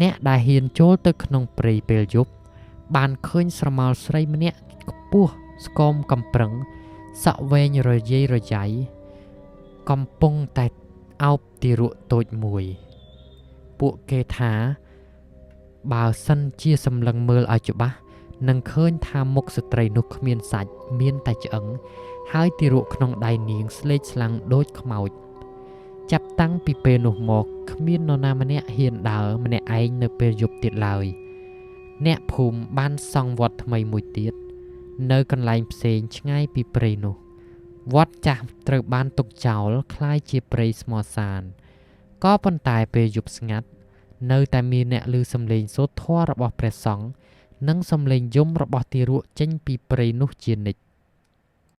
អ្នកដែលហ៊ានចូលទៅក្នុងព្រៃពេលយប់បានឃើញស្រមោលស្រីម្នាក់ខ្ពស់ស្គមកំប្រឹងសក់វែងរយាយរយៃកំពុងតែអោបទារកតូចមួយពួកគេថាបើសិនជាសម្លឹងមើលឲ្យច្បាស់នឹងឃើញថាមុខស្ត្រីនោះគ្មានសាច់មានតែឆ្អឹងហើយទារកក្នុងដៃនាងស្លេកស្លាំងដូចខ្មោចចាប់តាំងពីពេលនោះមកគ្មាននរណាម្នាក់ហ៊ានដើរម្នាក់ឯងនៅពេលយប់ទៀតឡើយអ្នកភូមិបានសង់វត្តថ្មីមួយទៀតនៅកន្លែងផ្សេងឆ្ងាយពីព្រៃនោះវត្តចាស់ត្រូវបានទុកចោលក្លាយជាព្រៃស្មសានក៏ប៉ុន្តែពេលយប់ស្ងាត់នៅតែមានអ្នកឮសំឡេងសូត្រធម៌របស់ព្រះសង្ឃនិងសំឡេងយំរបស់ទារកចេញពីព្រៃនោះជានិច្ច។